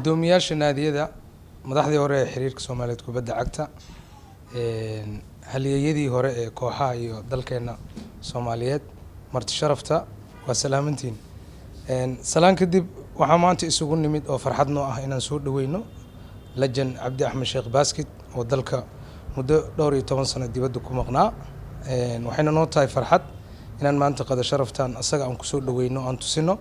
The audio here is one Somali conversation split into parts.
Guddoomiyaasha naadiyada, madaxdii hore ee xiriirka Soomaaliyeed kubadda cagta, halyeeyadii hore ee kooxaha iyo dalkeena Soomaaliyeed, marti sharafta, waa salaamantiin. Salaan kadib, waxaa maanta isugu nimid oo farxad noo ah inaan soo dhaweyno legend Cabdi Axmed Sheekh Basket oo dalka muddo dhowr iyo toban sano dibadda ku maqnaa. Waxayna noo tahay farxad inaan maanta qada sharaftan asaga aan kusoo dhaweyno, aan tusino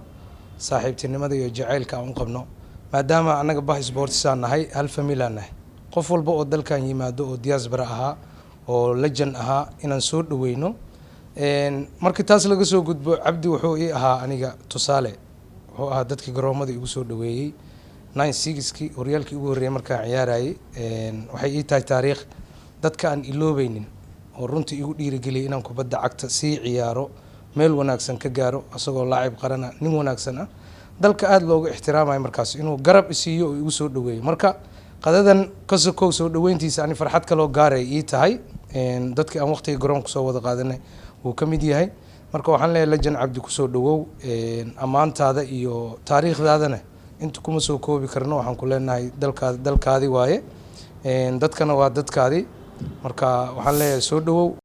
saaxiibtinimada iyo jacaylka aan u qabno, maadaama annaga bah sports aan nahay, hal family aan nahay. Qof walba oo dalkan yimaado oo diaspora ahaa oo legend ahaa inaan soo dhaweyno. Markii taas laga soo gudbo, Cabdi wuxuu ii ahaa aniga tusaale. Wuxuu ahaa dadkii garoomada igu soo dhaweeyey 96-kii, horyaalkii ugu horreeyay markaan ciyaarayay. Waxay ii tahay taariikh dadka aan iloobeynin oo runtii igu dhiirigeliyay inaan kubadda cagta sii ciyaaro, meel wanaagsan ka gaaro, asagoo laacib qarana, nin wanaagsan ah, dalka aada looga ixtiraamayo. Markaas inuu garab isiiyo oo igu soo dhaweeyo. Marka qadadan ka sokow soo dhaweyntiisa, ani farxad kaloo gaaray ii tahay. Dadkii aan waqtiga garoonka soo wada qaadanay wuu ka mid yahay. Marka waxaan leeyahay, legend Cabdi, kusoo dhawow. Ammaantaada iyo taariikhdaadana inta kuma soo koobi karno. Waxaan ku leenahay, dalkaadi dalkaadi waaye, dadkana waa dadkaadi. Marka waxaan leeyahay, soo dhawow.